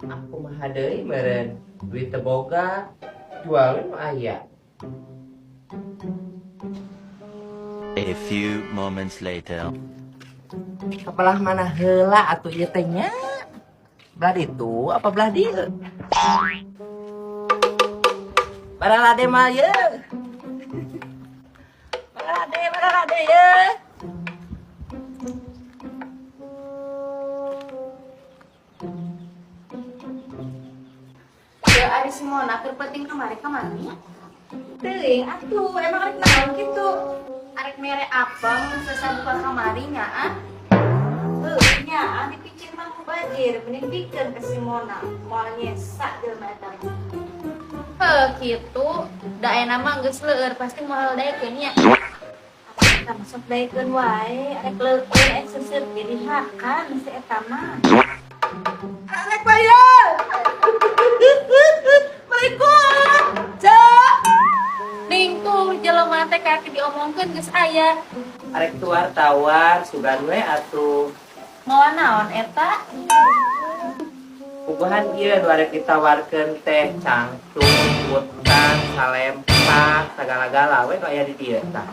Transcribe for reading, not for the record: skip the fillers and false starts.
Aku mah deui meureun, duit teu boga, jual we nu aya. A few moments later. Kabelah mana heula atuh ieu teh nya? Belah ditu apa belah dieu? Baralade mah ye. Baralade, baralade ye. Ya ari si Mona keur penting kamari ka mana nya? Teuing atuh, emang arek naon kitu? Arek mere apem sasabuka kamari nya ah. Heuh, nya ah dipicen mah ku bajir, mending pikeun ka si Mona, moal nyesa jelema eta mah. Heuh kitu, da ayeuna mah geus leueur pasti moal daekeun nya. Eta mah sok daekeun wae, arek leueur eh seuseut ge dihakan si eta mah. Arek bayar. Assalamualaikum. Cek. Ning tuh jelema teh kayak diomongkeun geus aya. Arek tuar tawar sugan we atuh. Mawa naon eta? Puguhan ieu nu arek ditawarkeun teh cangcut, utang, salempak, sagala-gala we nu aya di dieu tah.